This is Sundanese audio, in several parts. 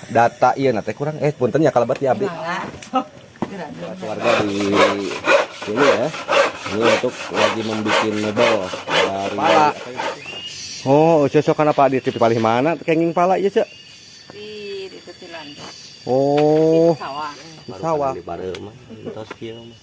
Data ieu na teh kurang, punten ya, kalebet ya abdi. Keluarga di sini ya. Ini untuk lagi membuat mebel dari pala. Oh, cocok kenapa di tipe palih mana kenging pala ieu, Cek? Di itu tilan. Oh, Di sawah. Di sawah. Di bareu mah tos kieu mah.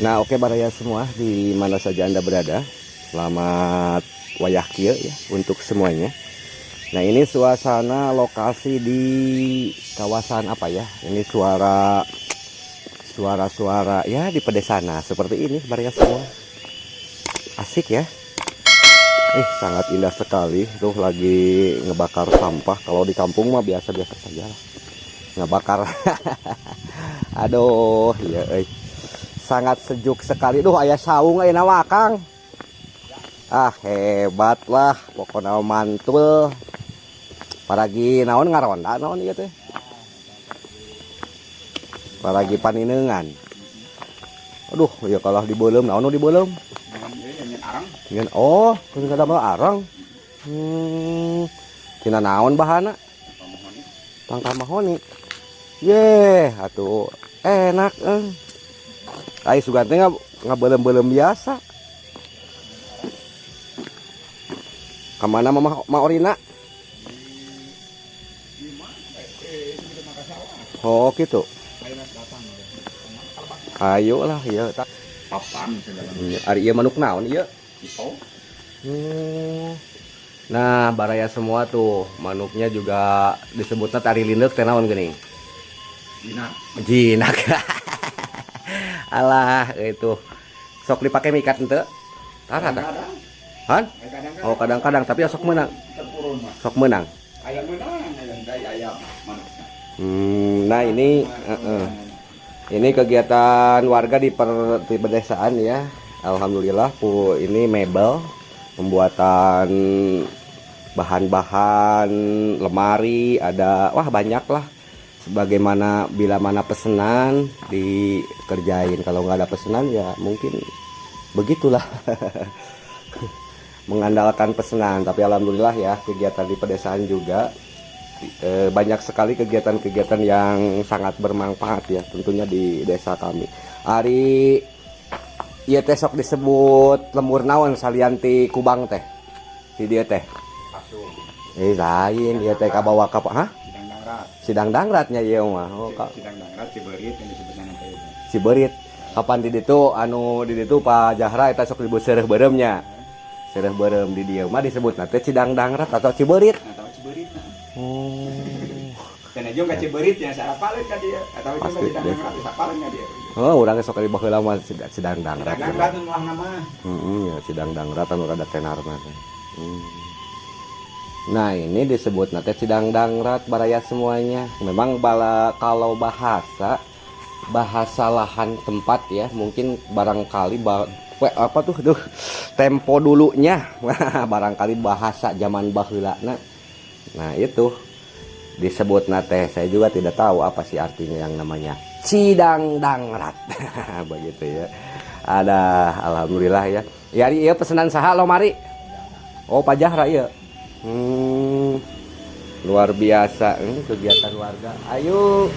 Nah, oke baraya semua di mana saja Anda berada. Selamat wayah kieu ya untuk semuanya. Nah, ini suasana lokasi di kawasan apa ya? Ini suara-suara ya di pedesaan. Nah, seperti ini baraya semua. Asik ya. Sangat indah sekali. Tuh lagi ngebakar sampah. Kalau di kampung mah biasa-biasa saja lah. Ngebakar. Aduh, ya euy. Sangat sejuk sekali. Duh, aya saung aya nawa Kang. Ah, hebat lah. Pokoknya mantul. Paragi naon ngaronda naon ieu teh? Paragi paninengan. Aduh, ya kalah dibeuleum naon nu dibeuleum? Ngan oh, kudu kadamel arang. Tina naon bahana? Tangkal mahoni. Ye, atuh enak eh. Ai sugan teh ngabeuleum-beuleum biasa. Kamana Mama Ma Orina? Oh, gitu. Ayo lah, ieu tak. Ari ieu manuk naon ieu? Nah, baraya semua tuh manuknya juga disebutnya tari lindeuk teh naon geuning? Jinak. Jinak. Alah, itu. Sok dipakai mikat henteu? Tara tah. Han? Oh, kadang-kadang tapi sok menang. Sok menang. Ayam menang, ayam dai ayam manukna. Nah ini Ini kegiatan warga di pedesaan ya. Alhamdulillah pu ini mebel pembuatan bahan-bahan lemari ada, wah banyak lah. Sebagaimana bila mana pesenan dikerjain, kalau nggak ada pesenan ya mungkin begitulah. Mengandalkan pesenan, tapi alhamdulillah ya kegiatan di pedesaan juga banyak sekali kegiatan-kegiatan yang sangat bermanfaat ya tentunya di desa kami. Ari ieu teh sok disebut lembur naon salian ti Kubang teh? Di dieu teh. Lain ieu teh kabawa ka hah? Sidang Dangrat. Sidang Dangratnya ieu mah. Oh, ka. Sidang Dangrat Ciberit yang disebutna nanti itu. Ciberit. Kapan di ditu anu di ditu Pak Jahra eta sok disebut seureuh beureumnya. Seureuh beureum di dieu mah disebutna teh Cidang Dangrat atau Ciberit. Atau Ciberit. Oh. Dan aja ka Ciberit ya sarapaleun ka dieu atau jeung ka Pasti, Cidang deh. Dangrat sapaleun ka dieu. Oh, urang sok di baheula mah Cidang Dangrat. Cidang Dangrat nu nama. Heeh, ya Cidang Dangrat anu rada tenarna teh. Nah, ini disebut teh Cidang Dangrat baraya semuanya. Memang bala kalau bahasa lahan tempat ya, mungkin barangkali apa tuh duh tempo dulunya. Barangkali bahasa zaman baheulana. Nah, itu disebut teh saya juga tidak tahu apa sih artinya yang namanya Cidang Dangrat. Begitu ya. Ada alhamdulillah ya. Ya iya pesanan saha lomari? Oh, Pak Jahra iya. Luar biasa ini kegiatan warga. Ayo.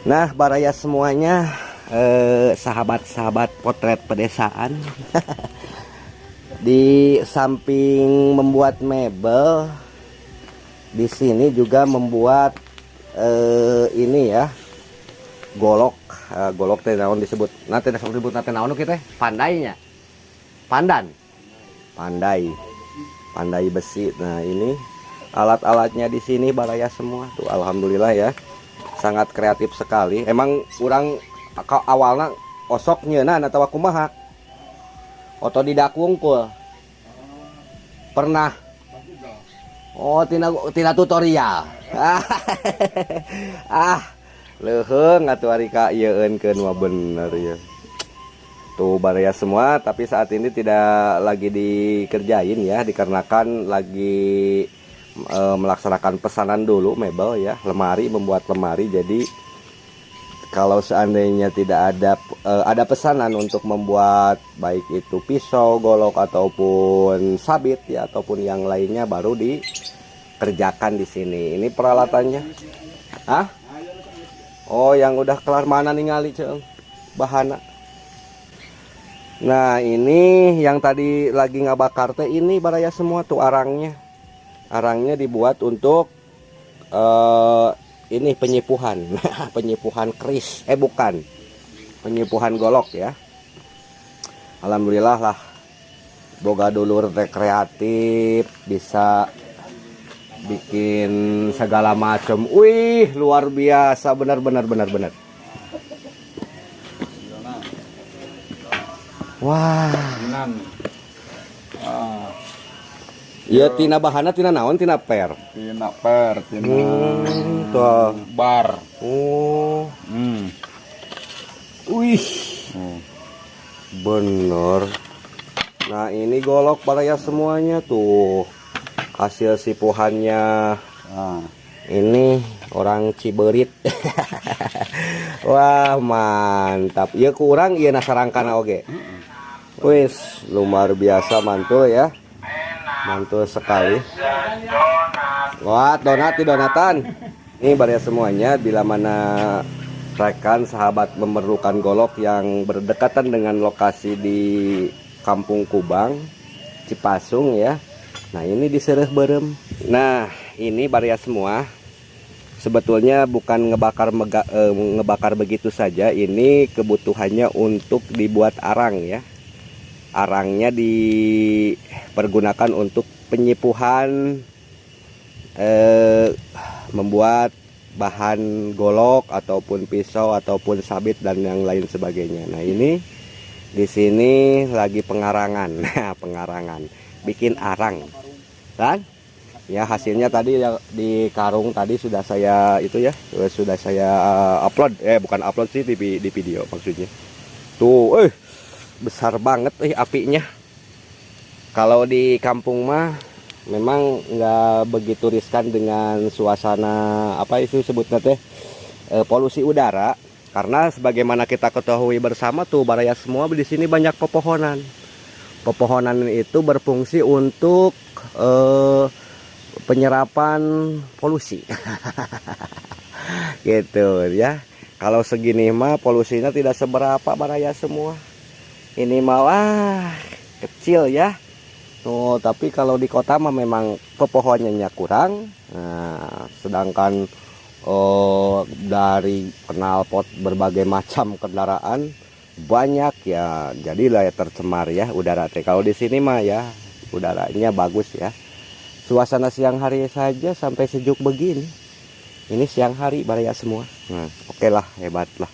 Nah, baraya semuanya, sahabat-sahabat potret pedesaan. Di samping membuat mebel, di sini juga membuat ini ya, golok. Golok teh naon disebut? Nah, teh disebut teh naon kieu teh? Pandainya. Pandan. Pandai. Pandai besi. Nah, ini alat-alatnya di sini baraya semua tuh. Alhamdulillah ya. Sangat kreatif sekali. Emang urang awalna osok nyeunan atawa kumaha? Otodidak wungkul. Pernah. Oh, tina tina tutorial. Ah, leuheung atuh ari ka ieueunkeun mah bener ya. Tuh, baraya semua, tapi saat ini tidak lagi dikerjain ya, dikarenakan lagi melaksanakan pesanan dulu mebel ya, lemari, membuat lemari. Jadi kalau seandainya tidak ada ada pesanan untuk membuat baik itu pisau, golok, ataupun sabit ya, ataupun yang lainnya, baru dikerjakan di sini. Ini peralatannya. Hah? Oh, yang udah kelar mana ningali, Ceng? Bahana. Nah, ini yang tadi lagi ngabakar teh ini, baraya semua, tuh arangnya. Arangnya dibuat untuk ini penyipuhan, penyipuhan keris. Eh, bukan. Penyipuhan golok ya. Alhamdulillah lah. Boga dulur teh kreatif, bisa bikin segala macam. Wih, luar biasa, benar benar benar benar. Wah. Nan. Ah, Iya, tina bahana tina naon, tina per? Tina per, tina Tuh. Bar. Oh. Wih. Bener. Nah, ini golok, baraya semuanya, tuh. Hasil sipuhannya ini orang Ciberit. Wah, mantap. Ya kurang iya nasarangkana oge. Wis, luar biasa mantul ya. Mantul sekali. Wah, donat di donatan. Ini baraya semuanya, bila mana rekan sahabat memerlukan golok yang berdekatan dengan lokasi di Kampung Kubang, Cipasung ya. Nah, ini di Sereh Berem. Nah, ini baraya semua. Sebetulnya bukan ngebakar begitu saja. Ini kebutuhannya untuk dibuat arang ya. Arangnya dipergunakan untuk penyipuhan, membuat bahan golok ataupun pisau ataupun sabit dan yang lain sebagainya. Nah, ini di sini lagi pengarangan. Nah, pengarangan, bikin arang. Kan? Ya, hasilnya tadi ya, di karung tadi sudah saya itu ya, sudah saya upload. Eh, bukan upload sih, di video maksudnya. Tuh, besar banget apinya. Kalau di kampung mah memang nggak begitu riskan dengan suasana apa itu sebutnya teh, polusi udara, karena sebagaimana kita ketahui bersama tuh, baraya semua, di sini banyak pepohonan. Pepohonan itu berfungsi untuk penyerapan polusi gitu ya. Kalau segini mah polusinya tidak seberapa, baraya semua. Ini malah kecil ya tuh. Tapi kalau di kota mah memang pepohonannya kurang. Nah, sedangkan, oh, dari knalpot berbagai macam kendaraan banyak ya, jadilah ya tercemar ya udara teh. Kalau di sini mah ya udaranya bagus ya. Suasana siang hari saja sampai sejuk begini. Ini siang hari, baraya semua. Nah, oke lah, hebat lah.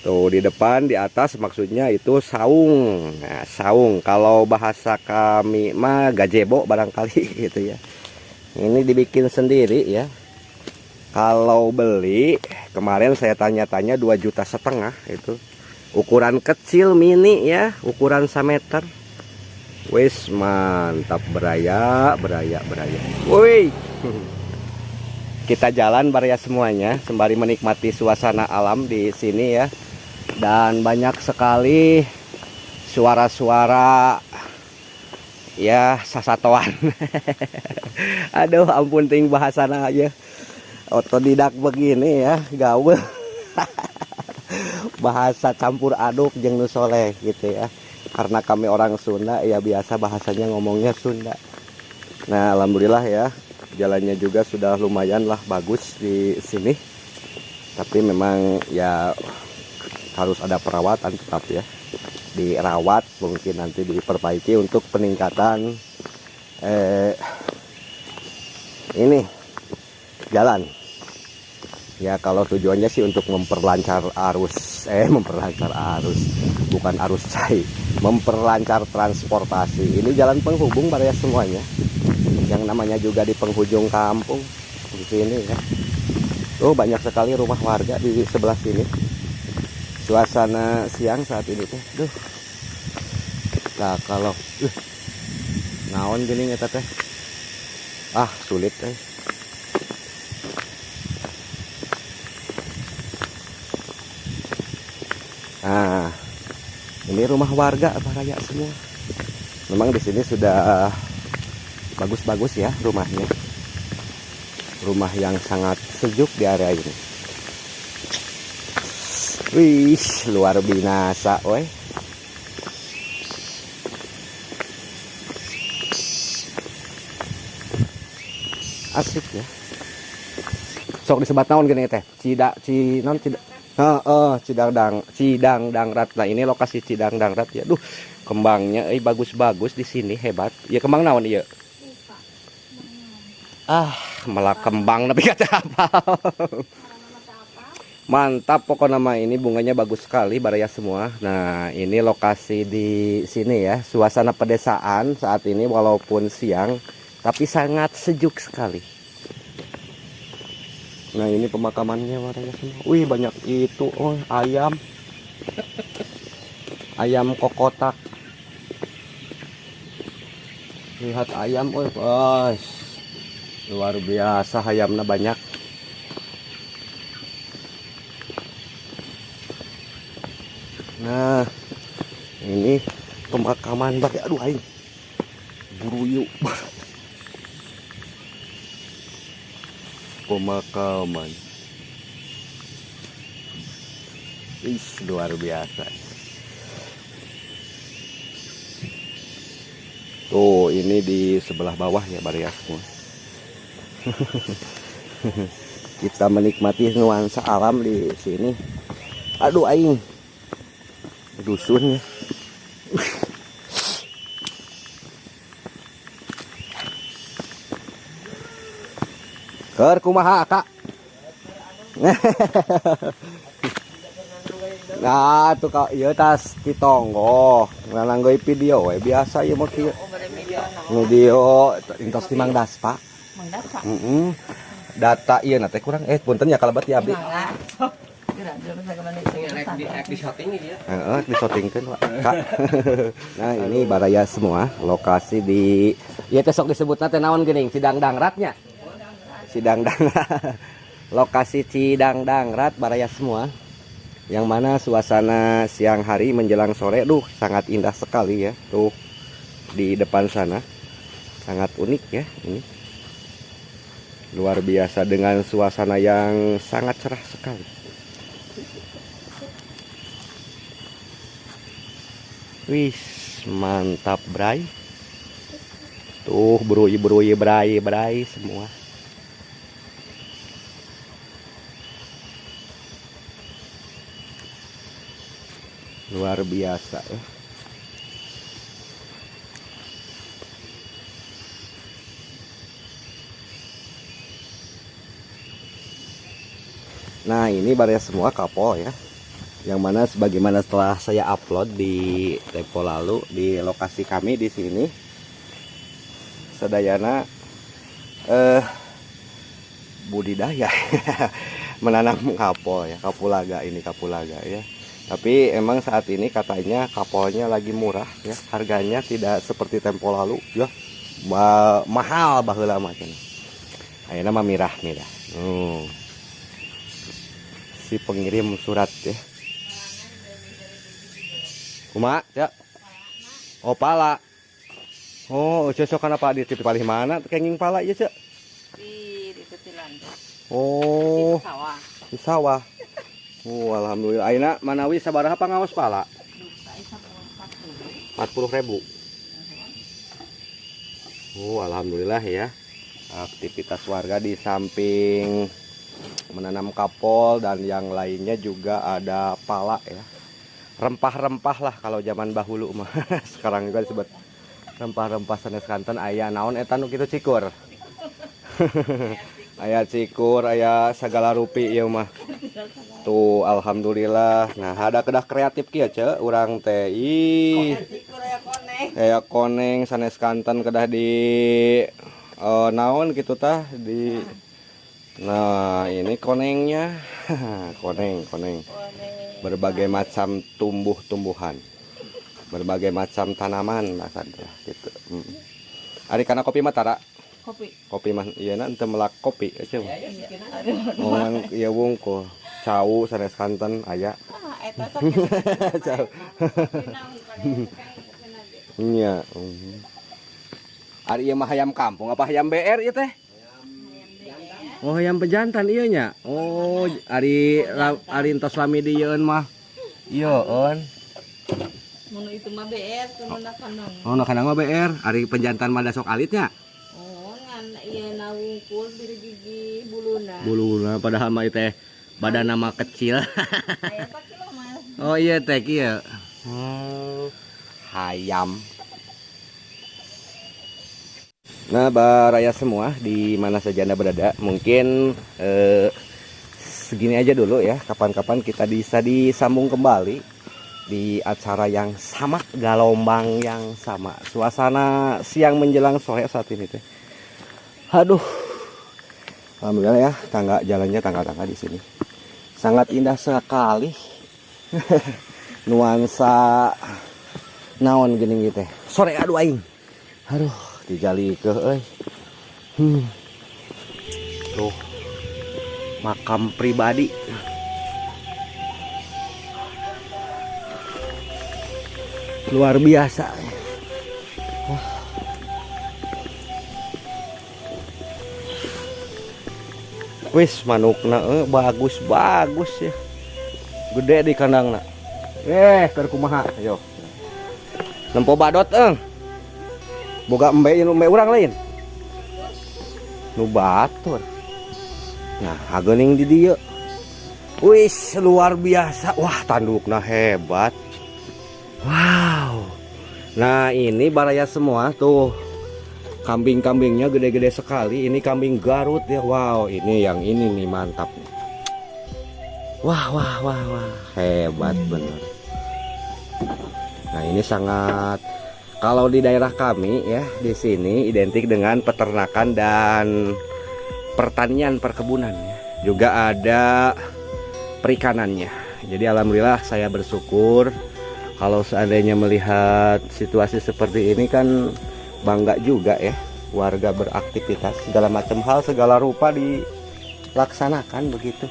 Tuh di depan, di atas maksudnya itu saung. Nah, saung kalau bahasa kami mah gazebo barangkali gitu ya. Ini dibikin sendiri ya. Kalau beli kemarin saya tanya-tanya 2,5 juta itu. Ukuran kecil mini ya, ukuran sameter. Wis mantap, baraya, baraya, baraya. Woi. Kita jalan, baraya semuanya, sembari menikmati suasana alam di sini ya. Dan banyak sekali suara-suara ya, sasatoan. Aduh, ampun ting bahasana aja. Otodidak begini ya, gaul. Bahasa campur aduk jeung nu soleh gitu ya. Karena kami orang Sunda ya, biasa bahasanya ngomongnya Sunda. Nah, alhamdulillah ya, jalannya juga sudah lumayan lah bagus di sini. Tapi memang ya harus ada perawatan tetap ya. Dirawat, mungkin nanti diperbaiki untuk peningkatan ini jalan. Ya, kalau tujuannya sih untuk memperlancar arus, memperlancar arus, Bukan arus cai, memperlancar transportasi. Ini jalan penghubung baraya semuanya. Yang namanya juga di penghujung kampung di sini ya. Oh, banyak sekali rumah warga di sebelah sini. Suasana siang saat ini teh. Duh. Nah, kalau naon geuning eta teh? Ah, sulit teh. Nah, ini rumah warga baraya semua. Memang di sini sudah bagus-bagus ya rumahnya. Rumah yang sangat sejuk di area ini. Wih, luar binasa, woi. Asik ya. Sok disebat naon gini teh? Cida, ci non cida. Heeh, Cidangdang, Cidangdangrat. Nah, ini lokasi Cidangdangrat ya. Duh, kembangnya bagus-bagus di sini, hebat. Ya kembang naon ieu? Ah, malah kembang tapi kata apa. Mantap pokoknya nama ini bunganya bagus sekali baraya semua. Nah, ini lokasi di sini ya. Suasana pedesaan saat ini walaupun siang tapi sangat sejuk sekali. Nah, ini pemakamannya baraya semua. Wih, banyak itu. Oh, ayam. Ayam kokotak. Lihat ayam, oh, bos. Luar biasa ayamnya banyak. Nah, ini pemakaman bagi, aduh aing. Buruyu. Pemakaman. Ih, luar biasa. Tuh, ini di sebelah bawah ya baraya semua. Kita menikmati nuansa alam di sini. Aduh aing. Dusun ya. Keur kumaha Kak? Nah, tuh Kak, ieu tas ditonggo. Ngananggoy video we biasa ieu mah kieu. Video intos di Mang Daspa. Mang Daspa. Heeh. Data ieu na teh kurang punten ya kalebet ya abdi. Heeh, disotingkeun Pak. Kak. Nah, ini baraya semua lokasi di ieu teh sok disebutna teh naon geuning Cidangdangratnya. Cidangdangrat. Lokasi Cidangdangrat baraya semua. Yang mana suasana siang hari menjelang sore duh sangat indah sekali ya. Tuh di depan sana. Sangat unik ya ini. Luar biasa dengan suasana yang sangat cerah sekali. Wih, mantap bray. Tuh berui-berui bray-bray semua. Luar biasa ya. Nah, ini baraya semua kapol ya. Yang mana sebagaimana setelah saya upload di tempo lalu di lokasi kami di sini, sedayana budidaya menanam kapol ya, kapulaga ini kapulaga ya. Tapi emang saat ini katanya kapolnya lagi murah ya, harganya tidak seperti tempo lalu ya, mahal baheula mah cenah. Ayeuna mah mirah-mirah. Si pengirim surat ya. Kumaha, Cak? Oh, pala. Oh, cocok kana Pak di titik palih mana kenging pala ieu, Cak? Di tetilan. Oh. Di sawah. Di sawah. Oh, alhamdulillah. Ayeuna manawi sabaraha pangaos pala? 40.000. Oh, alhamdulillah ya. Aktivitas warga di samping menanam kapol dan yang lainnya juga ada pala ya. Rempah-rempah lah kalau zaman bahulu mah. Sekarang juga disebut rempah-rempah sanes kanten aya naon eta nu kitu cikur. Aya cikur, aya sagala rupi ieu mah. Tuh alhamdulillah. Nah, ada kedah kreatif kieu ce urang teh. Ih. Kayak koneng sanes kanten kedah di naon gitu tah di. Nah, ini konengnya. Koneng, koneng. Berbagai macam tumbuh-tumbuhan. Berbagai macam tanaman maksudnya gitu. Ari kana kopi mah tara? Kopi. Kopi mah ieu na teu melak kopi ece. Oh, ieu wungkul. Cau sanes kanten aya. Ah, eta sok. Cau. Nya. Ari ieu mah hayam kampung apa hayam BR ieu teh? Oh, hayam pejantan ieu nya. Oh, ari ari entos lami dieun mah. Ieu-eun. Mun itu mah BR kudu na kandang. Oh, na kandang mah BR. Ari penjantan mah da sok alitnya. Oh, ngan ieu na wungkul biri gigi buluna. Buluna padahal mah ieu teh badanna mah kecil. Aya sakilo Mas. Oh iya teh kieu. Hayam. Nah, baraya semua di mana saja Anda berada, mungkin segini aja dulu ya. Kapan-kapan kita bisa disambung kembali di acara yang sama, gelombang yang sama. Suasana siang menjelang sore saat ini teh. Aduh. Alhamdulillah ya, tangga jalannya tangga-tangga di sini. Sangat indah sekali. Nuansa naon geuning ieu teh. Sore aduh aing. Aduh, dijali ke euy. Tuh. Makam pribadi. Luar biasa. Wah. Wis manukna bagus-bagus ya. Gede di kandangna. Keur kumaha ayo. Nempo badot eung. Boga embe nu embe urang lain. Nu batur. Nah, hagening di dieu. Wis luar biasa. Wah, tandukna hebat. Wow. Nah, ini baraya semua tuh. Kambing-kambingnya gede-gede sekali. Ini kambing Garut ya. Wow, ini yang ini nih mantap nih. Wah, wah, wah, wah. Hebat bener. Nah, ini sangat, kalau di daerah kami ya, di sini identik dengan peternakan dan pertanian, perkebunan ya. Juga ada perikanannya. Jadi alhamdulillah saya bersyukur kalau seandainya melihat situasi seperti ini kan bangga juga ya, warga beraktivitas segala macam hal, segala rupa dilaksanakan begitu.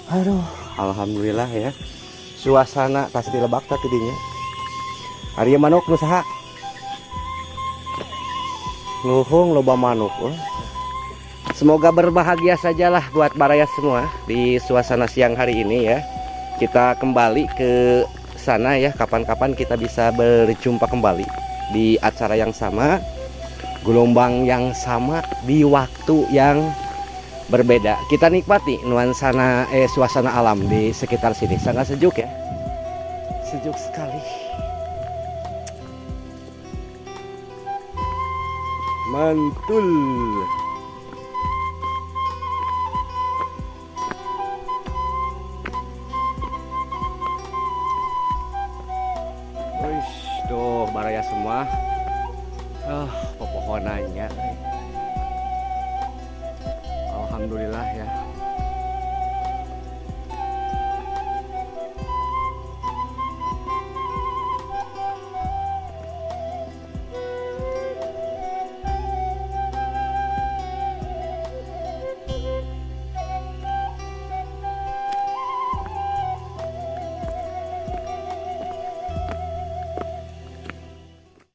Aduh, alhamdulillah ya. Suasana pasti lebak tadi dinya. Ari manuk nu saha? Luhung loba manuk. Oh. Semoga berbahagia sajalah buat baraya semua di suasana siang hari ini ya. Kita kembali ke sana ya, kapan-kapan kita bisa berjumpa kembali di acara yang sama, gelombang yang sama, di waktu yang berbeda. Kita nikmati nuansa suasana alam di sekitar sini. Sangat sejuk ya. Sejuk sekali. Mantul. Wih, tuh baraya semua. Pepohonannya. Alhamdulillah ya.